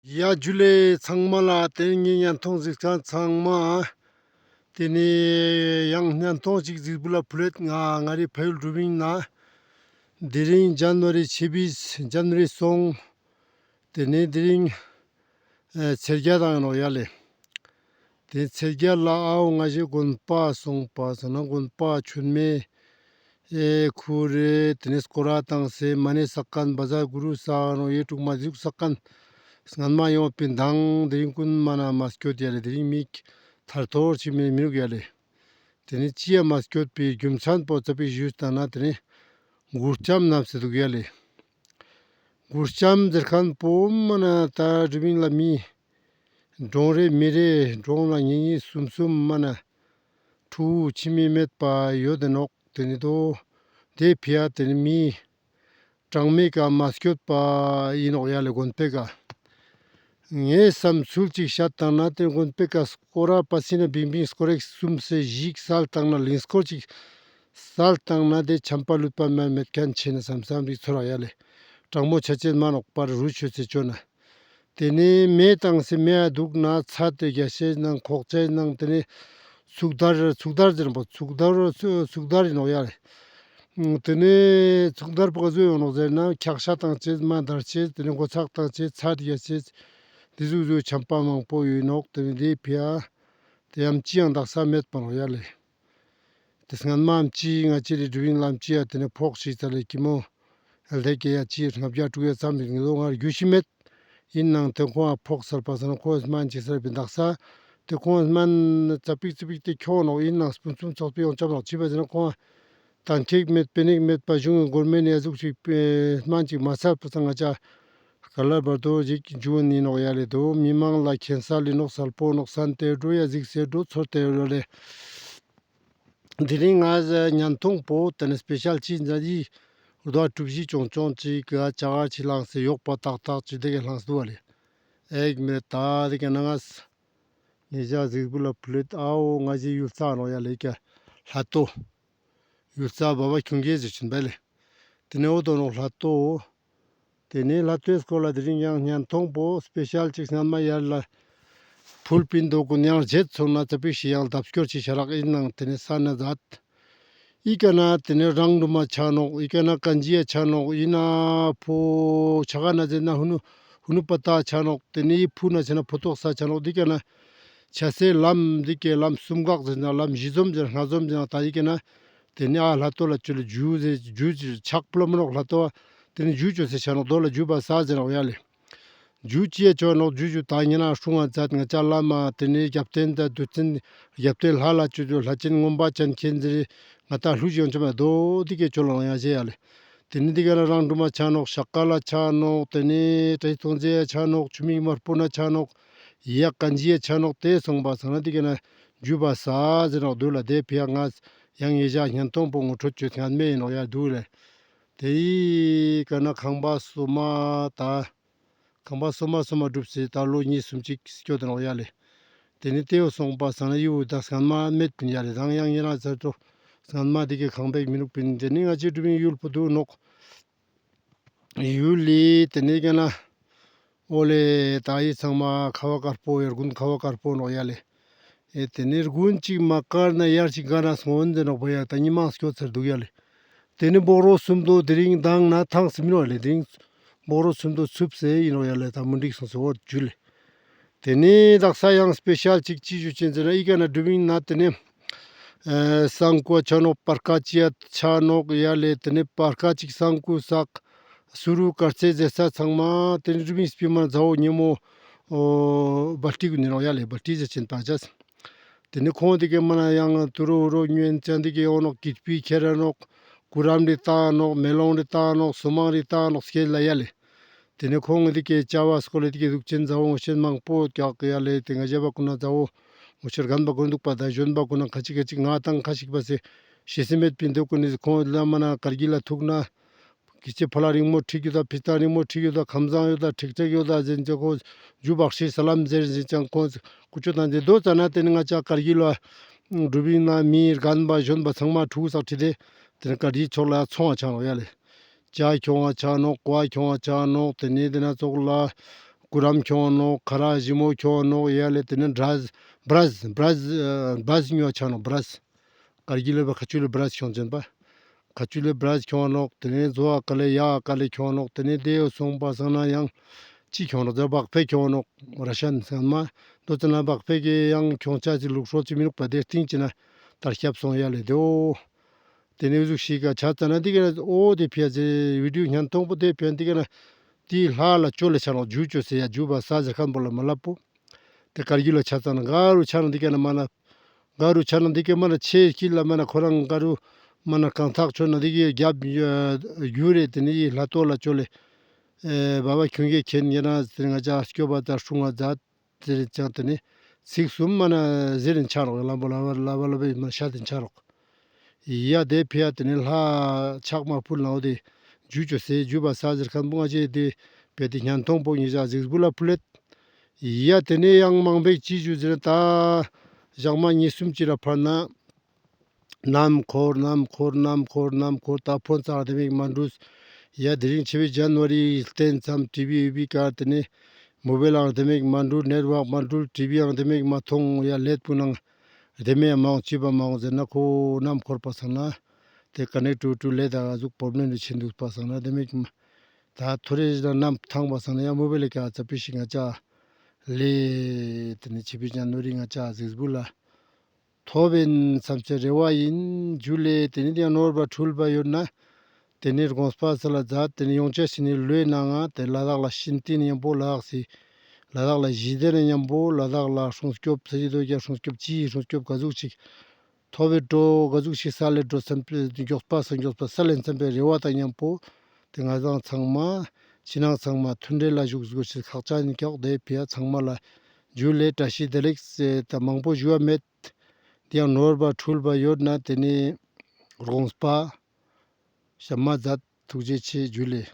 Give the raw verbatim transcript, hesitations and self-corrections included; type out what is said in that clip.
ཡ་ཇུ་ལེ་ཚང་མ་ལ། དེ་ངའི་བརྙན་ཐུང་གཟིགས་མཁན་ཚང་མ། དེ་ནས་ཡང་བརྙན་ཐུང་ཅིག་གཟིགས་འབུལ་ལ་ཕུལ་ལེད། ང་ང་རི་ཕ་ཡུལ་དྲུ་བིན་ན། དེ་རིང་ཇན་ཝ་རི་ཆེ་བིས་ཇན་ཝ་རི་སོང་། དེ་ནས་དེ་རིང་ཨེ་ཚེས་བརྒྱད་དང་ཡིན་ནོག་ཡ་ལེ། དེ་ཚེས་བརྒྱད་ལ་ཨའོ་ང་ཞེ་དགོན་པ་སོང་པ་སོང་ན་དགོན་པ་མཆོད་མེ་ཨེ་ཁུར་རེ། དེ་ནས་སྐོར་ར་བཏང་སེ་མ་ཎི་བསགས་མཁན་བཛྲ་གུ་རུ་བསགས་ནོག་ཡེ་དྲུག་མ་ཟུག་བསགས་མཁན་སྔན་མ་ཡོང་པིན་དང་དེ་རིང་ཀུན་མ་ན་མ་སྐྱོད་ཡ་ལེ། དེ་རིང་མིག་ཐར་ཐོར་ཅིག་མེད་མི་རུག་ཡ་ལེ། དེ་ནས་ཅི་ཡ་མ་སྐྱོད་པའི་རྒྱུ་མཚན་པོ་ཙ་པིག་ཞུས་ཏང་ན་དེ་ནས་གུར་ལྕམ་ནམ་སེ་འདུག་ཡ་ལེ། གུར་ལྕམ་ཟེར་མཁན་པོ་མ་ན་ད་དྲུ་བིན་ལ་མི་གྲོངས་རེ་མི་རེ་གྲོངས་ལ་གཉིས་གཉིས་གསུམ་གསུམ་མ་ན་ཕྲུ་གུ་ཁྱིམ་མི་མེད་པ་ཡོད་དེ་ནོག། དེ་ནི་དོ་དེ་ཕི་ཡ་དེ་ནི་མི་གྲངས་མེད་ཀ་མ་སྐྱོད་པ་ཡིན་ནོག་ཡ་ལེ་དགོན་པའི་ཀ། ངས་བསམ་ཚུལ་ཅིག་བཤད་བཏང་ན་དེ་དགོན་པའི་ཀ་སྐོར་ར་པ་སི་ན་བིང་བིང་སྐོར་རེ་གསུམ་སེ་ཞིག་སལ་བཏང་ན་ལིང་སྐོར་ཅིག་སལ་བཏང་ན་དེ་ཆམ་པ་ལུད་པ་མ་མེད་མཁན་ཆེ་ན་བསམ་བསམ་རིག་ཚོར་བ་ཡ་ལེ། གྲང་མོ་ཆ་ཅེས་མ་ནོག་པར་རུ་ཆོད་སེ་ཆོད་ན། དེ་ནས་མེ་བཏང་སེ་མེ་ཡ་དུག་ན་ཚ་དེ་རྒྱ་ཤེས་ནང་ཁོག་ཅེས་ནང་དེ་ནས་ཚུགས་དར་ཚུགས་དར་ཟེར་པོ་ཚུགས་དར་ཚུགས་དར་ཡིན་ནོག་ཡ་རེ། དེ་ནས་ཚུགས་དར་པོ་ག་ཟུག་ཡོང་ནོག་ཟེར་ན་འཁྱག་ཤ་བཏང་ཅེས་མ་དར་ཅེས་དེ་ནས་མགོ་ཚགས་བཏང་ཅེས་ཚ་དེ་རྒྱ་ཤེས་དེ་ཟུག་ཟུག་ཆམ་པ་མང་པོ་ཡོད་ནོག། དེ་ནས་དེ་ཕི་ཡ་དེ་ཡམ་ཅི་ཡང་དག་ས་མེད་པ་ནོག་ཡ་ལེ། དེ་སྔན་མའམ་ཅི་ང་ཅི་རི་དྲུ་བིན་ལམ་ཅི་ཡ་དེ་ནས་ཕོག་ཤིག་ཚ་ལེ་ཀི་མོ་ཨེལ་ཏེ་ཀེ་ཡ་ཅི་རི་ལྔ་བརྒྱ་དྲུག་ཡ་ཙམ་རིག་ངེ་ལོ་ང་རྒྱུ་ཤི་མེད། ཡིན་ནང་དེ་ཁོང་ཨ་ཕོག་སལ་པ་སང་ཁོང་སྨན་ཅིག་སལ་པིན་དག་ས། དེ་ཁོང་སྨན་ཙ་པིག་ཙ་པིག་དེ་ཁྱོ་ནོག། ཡིན་ནང་སྤུན་སུམ་ཚོགས་པའི་ཡོང་ཅམ་ནོག་ཅི་པ་ཟེར་ན་ཁོང་ཨ་ཏན་ཁེག་མེད་པེ་ནིག་མེད་པ་གཞུང་གི་གོར་མེན་ཡ་ཟུག་ཅིག་སྨན་ཅིག་མ་སལ་པ་སང་ང་ཅ་ག་ལ་བར་དོ་ཞིག་འཇུ་ནི་ནོག་ཡ་ལེ། དོ་མི་མང་ལ་ཁྱེན་ས་ལི་ནོག་སལ་པོ་ནོག་སན་ཏེ་འགྲོ་ཡ་ཟིག་སེ་འགྲོ་ཚོར་ཏེ་ཡོད་ལེ། དེ་རིང་ང་ཟ་ཉན་ཐོང་པོ་དེ་ནི་སྤེ་ཤལ་ཅི་ཟ་ཡི་རྡོ་གྲུ་བཞི་ཅོང་ཅོང་ཅིག་ག་ཅ་ག་ཅི་ལངས་སེ་ཡོག་པ་ཏག་ཏག་ཅིག་དེ་ག་ལངས་སེ་འདུག་བ་ལེ། ཨེག་མེད་ད་དེ་ག་ན་ང་ཉེ་ཞག་གཟིགས་འབུལ་ལ་ཕུལ་ལེད། ཨའོ་ང་ཞེ་ཡུལ་ས་ནོག་ཡ་ལེ་ཀ་ལྷ་ཏོ། ཡུལ་ས་བ་བ་ཁྱུང་གེ་ཟེར་ཆིན་པ་ལེ། དེ་ནས་འོ་དོ་ནོག་ལྷ་ཏོ། དེ་ནས་ལྷ་ཏོའི་སྐོར་ལ་དེ་རིང་ཡང་ཉན་ཐོང་པོ་སྤེ་ཤལ་ཅིག་སྔན་མ་ཡར་ལ་ཕུལ་པིན་དོ་ཀུན་ཡང་བརྗེད་སོང་ན་ཙ་པིག་ཞིག་ཡང་ལྡབ་སྐྱོར་ཅིག་ཤ་རག་ཡིན་ནང་དེ་ནས་ས་ན་ཛད། ཨི་ཀ་ན་དེ་ནས་རང་འགྲུ་མ་ཆ་ནོག། ཨི་ཀ་ན་ཀན་ཇི་ཡ་ཆ་ནོག། ཨི་ན་ཕོ་ཆ་ག་ན་ཟེར་ན་ཧུ་ནུ་ཧུ་ནུ་པ་ཏ་ཆ་ནོག། དེ་ནས་ཨི་ཕུ་ན་ཆ་ན་ཕོ་ཏོག་ས་ཆ་ནོག། དེ་ཀ་ན་ཆ་སའི་ལམ་འདི་ཀའི་ལམ་གསུམ་འགག་ཟེར་ན་ལམ་བཞི་འཛོམས་ཟེར་ལྔ་འཛོམས་ཟེར་ན་ད་ཨི་ཀ་ན་དེ་ནས་ཨ་ལྷ་ཏོ་ལ་ཅོ་ལེ་ཇུ་ཟེར་ཇུ་ཆག་པློ་མ་ནོག་ལྷ་ཏོ། དེ་ནས་ཇུ་ཅོ་སེ་ཆ་ནོག། དོ་ལ་ཇུ་བ་ས་ཟེར་ནོག་ཡ་ལེ། ཇུ་ཅི་ཡ་ཅོ་ནོག། ཇུ་ཇུ་ད་ཉེ་ན་སྲུང་ང་ཛད། ང་ཅ་ལ་མ་དེ་ནས་རྒྱབ་རྟེན་ད་དུས་ཚན་རྒྱབ་རྟེན་ལྷ་ལ་ཅོ་ཅོ་ལྷ་ཆེན་མངོན་པ་ཅན་མཁྱེན་ཟེར་ང་ད་ལྷུ་ཞིག་ཡོང་ཅོ་མ་དོ་དེ་ཀའི་ཅོ་ལ་ཡང་ཞེ་ཡ་ལེ། དེ་ནས་དེ་ཀ་ན་རང་འགྲུ་མ་ཆ་ནོག། ཤ་ཀ་ལ་ཆ་ནོག། དེ་ནས་བཀྲ་ཤིས་ཐོང་རྩེ་ཡ་ཆ་ནོག། ཆུ་མིག་དམར་པོ་ན་ཆ་ནོག། ཡ་ཀན་ཇི་ཡ་ཆ་ནོག། དེ་སོང་པ་སང་ན་དེ་ཀ་ན་ཇུ་བ་ས་ཟེར་ནོག་དུག་ལ། དེ་ཕི་ཡ་ང་ཡང་ཉེ་ཞག་ཉན་ཐོང་པོ་ངོ་སྤྲོད་ཅོ་ཐེངས་མེད་ཡིན་ནོག་ཡ་དུག་ལེ། དེ་ཀ་ན་ཁང་པ་སོ་མ་ད་ཁང་པ་སོ་མ་སོ་མ་གྲུབ་སེ་ད་ལོ་གཉིས་གསུམ་ཅིག་སྐྱོད་དེ་ནོག་ཡ་ལེ། དེ་ནི་དེའོ་སོང་པ་སང་ན་ཡུ་ད་སྔན་མ་མེད་པིན་ཡ་ལེ། དང་ཡང་ཉེ་རང་ཚར་ཏོ་སྔན་མ་དེ་ཀའི་ཁང་པའི་མི་ནུག་པིན། དེ་ནི་ང་ཅི་དྲུ་བིན་ཡུལ་པོ་དུག་ནོག། ཡུལ་ལི་དེ་ནི་ཀ་ན་འོ་ལེ་ད་ཡི་ཚང་མ་ཁ་བ་དཀར་པོ་ཡར་དགུན་ཁ་བ་དཀར་པོ་ནོག་ཡ་ལེ། ཨེ་དེ་ནི་དགུན་ཅིག་མ་དཀར་ན་ཡར་ཅིག་ག་ན་སྔོན་ཟེར་ནོག་པ་ཡ། ད་ཉི་མ་སྐྱོད་ཚར་དུག་ཡ་ལེ། དེ་ནི་བོག་རོ་སུམ་མདོ་དེ་རིང་དང་ན་ཐང་སི་མི་ནོག་ཡ་ལེ། དེ་རིང་བོག་རོ་སུམ་མདོ་ཚུབ་སེ་ཡིན་ནོག་ཡ་ལེ། ད་མུན་དིག་སོང་སེ་འོ་ཇུ་ལེ། དེ་ནི་དག་ས་ཡང་སྤེ་ཤལ་ཅིག་ཅི་ཞུ་ཅན་ཟེར་ན་ཨི་ཀ་ན་དྲུ་བིན་ན་དེ་ནི་ཨེ་སང་ཀུ་ཆ་ནོག། པར་ཀ་ཅི་ཡ་ཆ་ནོག་ཡ་ལེ། དེ་ནི་པར་ཀ་ཅིག་སང་ཀུ་སག་སུ་རུ་དཀར་རྩེ་ཟེར་ས་ཚང་མ་དེ་ནི་དྲུ་བིན་སྤི་མ་ཛ་འོ་ཉེ་མོ་འོ་བལ་ཏི་གུན་ནི་ནོག་ཡ་ལེ། བལ་ཏི་ཟེར་ཅན་པ་ཅས། དེ་ནི་ཁོང་དེ་ཀའི་མ་ན་ཡང་དུ་རོ་འུ་རོ་ཉོན་ཅན་དེ་ཀའི་འོ་ནོག། ཀིད་པི་ཁྱེར་ར་ནོག། ཀུ་རམ་རི་ཏང་ནོག། མེ་ལོང་རི་ཏང་ནོག། སོ་མང་རི་ཏང་ནོག། སྐྱེལ་ལ་ཡ་ལེ། དེ་ནི་ཁོང་དེ་ཀའི་ཅ་བ་སྐོལ་ལེ་དེ་ཀའི་དུག་ཅན་ཛ་འོ་ངོ་ཤེས་མང་པོ་རྒྱག་ཡ་ལེ། དེ་ང་ཞེ་བ་ཀུན་ན་ཛ་འོ་ངོ་ཤེས་རྒན་པ་ཀུན་དུག་པ་ད་གཞོན་པ་ཀུན་ན་ཁ་ཅིག་ཁ་ཅིག་ང་དང་ཁ་ཤིག་པ་སེ་ཤེས་སེ་མེད་པིན་དུག་ཀུན་ནི་ཁོང་ལ་མ་ན་དཀར་གི་ལ་ཐུག་ན། ཀི་ཅི་ཕ་ལ་རིང་མོ་ཁྲིག་ཡོད་ད། ཕི་ཏ་རིང་མོ་ཁྲིག་ཡོད་ད། ཁམས་བཟང་ཡོད་ད། ཁྲིག་ཁྲེག་ཡོད་ད་ཟེར་ཅེ་ཁོ་ཇུ་བག་ཤི་ས་ལམ་ཟེར་ཟེར་ཅང་ཁོ་ཀུ་ཅོ་དང་ཟེར་དོ་ཙ་ན་དེ་ནི་ང་ཅ་དཀར་གི་ལ་འགྲུབ་ཡིན་ན་མི་རྒན་པ་གཞོན་པ་ཚང་མ་ཕྲུ་གུ་སག་ཁྲིད་དེ་དེ་ནི་དཀར་གི་ཕྱོགས་ལ་ཚོང་ང་ཆ་ནོག་ཡ་ལེ། ཇ་ཁྱོང་ང་ཆ་ནོག། ཀོ་བ་ཁྱོང་ང་ཆ་ནོག། དེ་ནི་དེ་ན་ཙོག་ལ་ ཀུ་རམ་ཁྱོང་ནོག། ཁ་ར་ཞི་མོ་ཁྱོང་ནོག། ཡ་ལེ་དེ་ནེ་བྲས་བྲས་བྲས་ཨ་བྲས་ཉོ་ཆ་ནོག། བྲས་ཀར་གིལ་ལ་བ་ཁ་ཆུ་ལེ་བྲས་ཁྱོང་ཅན་པ། ཁ་ཆུ་ལེ་བྲས་ཁྱོང་ནོག། དེ་ནེ་ཛོ་ཨ་ཀ་ལེ་ཡ་ཨ་ཀ་ལེ་ཁྱོང་ནོག། དེ་ནེ་དེ་སོང་པ་སང་ན་ཡང་ཅི་ཁྱོང་ནོག། ཛ་བག་ཕེ་ཁྱོང་ནོག། ར་ཤན་སང་མ་དོ་ཙ་ན་བག་ཕེ་གི་ཡང་ཁྱོང་ཆ་ཅིག་ལུགས་སྲོལ་ཅིག་མི་ནུག་པ། དེ་སྟིང་ཅི་ན་ད་སྐྱབས་སོང་ཡ་ལེ་དེའོ། དེ་ནེ་འུ་ཟུག་ཤིག་ག་ཆ་ཙ་ན་འདི་ག་ན་འོ་དེ་ཕི་ཡ་ཟེ་བི་ཌིའོ་ཉན་ཐོང་པོ་དེ་ཕི་ཡ་འདི་ག་ན་དེའི་ལྷ་ལ་ཅོ་ལེ་ཆ་ནོག། ཇུ་ཅོ་ཟེར་ཡ་ཇུ་བ་ས་ཟེར་ཁན་པོ་ལ་མ་ལབ་པོ། དེ་ཀར་གིལ་ལ་ཆ་ཙ་ན་ག་རུ་ཆ་ན་འདི་ག་ན་མ་ན་ག་རུ་ཆ་ན་འདི་ག་མ་ན་ཆེ་སྐྱིད་ལ་མ་ན་ཁོ་རང་ག་རུ་མ་ན་གང་ཐག་ཆོད་ན་འདི་ག་རྒྱབ་རྒྱུ་རེ། དེ་ནེ་ཡི་ལྷ་ཐོ་ལ་ཅོ་ལེ་ཨེ་བ་བ་ཁྱོད་ཀྱི་ཁྱེད་ཉེ་ན་ཟེར་ང་ཅག་སྐྱོབ་པ་ད་སྲུང་ང་མཛད། ཟེར་ཅང་དེ་ནེ་ཚིག་གསུམ་མ་ན་ཟེར་རིན་ཆ་རོག། ལམ་པོ་ལ་བ་ལ་བ་ལ་བའི་མ་ཤ་དེ་ཆ་རོག། ཡ་དེ་ཕི་ཡ་དེ་ནེ་ལྷ་ཕྱག་མ་ཕུལ་ནའོ་དེ་ཇུ་ཅོ་ཟེ་ཇུ་བ་ས་ཟེར་ཁན་པོ་ང་ཅེ་དེ་བེ་དེ་ཉན་ཐོང་པོ་ཉེ་ཞག་གཟིགས་བུ་ལ་ཕུལ་ལེད། ཡ་དེ་ནེ་ཡང་མང་པོ་ཅི་ཞུ་ཟེར་ན་ད་ཞག་མ་ཉི་གསུམ་ཅི་ར་ཕར་ན། ནམ་འཁོར་ནམ་འཁོར་ནམ་འཁོར་ནམ་འཁོར། ད་ཕོན་ཙང་དེ་མིག་མ་འགྲུལ། ཡ་དེ་རིང་ཆེ་བའི་ཇན་ཝ་རི་ལྟན་ཙམ་ཊི་ཝི་ཡོད་པའི་ཀ་དེ་ནེ་མོ་བེལ་ཨང་དེ་མིག་མ་འགྲུལ། ནེཊ་ཝརཀ་མ་འགྲུལ། ཊི་ཝི་ཨང་དེ་མིག་མ་ཐོང་། ཡ་ལེད་པུ་ནང་དེ་མེ་མང་ཅི་པ་མང་ཟེར་ན་ཁོ་ནམ་འཁོར་པ་སང་ན་དེ་ཀ་ནེག་ཊི་ཝི་ཊི་ལེད་ད་ག་ཟུག་པོབ་ལེམ་རེ་ཆེན་འདུག་པ་སང་ན་དེ་མིག་ད་ཐོ་རེ་ཞིག་ན་ནམ་ཐང་པ་སང་ན་ཡ་མོ་བེལ་ལ་ཀ་ཙ་པི་ཤིག་ང་ཅག་ལེ་དེ་ནེ་ཆེ་བའི་ཇན་ཝ་རི་ང་ཅག་གཟིགས་བུ་ལ། ཐོབ་ཨིན་བསམ་ཅེས་རེ་བ་ཨིན། ཇུ་ལེ། དེ་ནེ་དེ་ཡང་ནོར་བ་འཁྲུལ་བ་ཡོད་ན་དེ་ནེ་དགོངས་པ་སལ་ལ་མཛད། དེ་ནེ་ཡོང་ཅེས་ཤིག་ནི་ལོའི་ནང་ང་དེ་ལ་དྭགས་ལ་ཤིན་ཏིན་ཉམ་པོ་ལ་དྭགས་སི་ལ་དྭགས་ལ་ཞི་བདེ་ནི་ཉམ་པོ་ལ་དྭགས་ལ་སྲུང་སྐྱོབ་ས་ཅི་དོ་ཀྱ་སྲུང་སྐྱོབ་ཅི་སྲུང་སྐྱོབ་ག་ཟུག་ཅིག་ཐོབ་བེ་འགྲོ་ག་ཟུག་ཅིག་སལ་ལེ་འགྲོ་བསམ་པའི་མགྱོགས་པ་སང་མགྱོགས་པ་སལ་ལེ་བསམ་པའི་རེ་བ་དང་ཉམ་པོ་དེ་ང་ཚང་ཚང་མ་ཕྱི་ནང་ཚང་མ་མཐུན་འབྲེལ་ལ་བཞུགས་དགོས་ཤེས་ཁག་ཅན་ཀྱོག། དེ་ཕི་ཡ་ཚང་མ་ལ་ཇུ་ལེ། བཀྲ་ཤིས་བདེ་ལེགས་ཟེར་ད་མང་པོ་ཞུ་བ་མེད། དེ་ཡང་ནོར་བ་འཁྲུལ་བ་ཡོད་ན་དེ་ནེ་དགོངས་པ་ཞབས་མ་མཛད། ཐུགས་རྗེ་ཆེ། ཇུ་ལེ།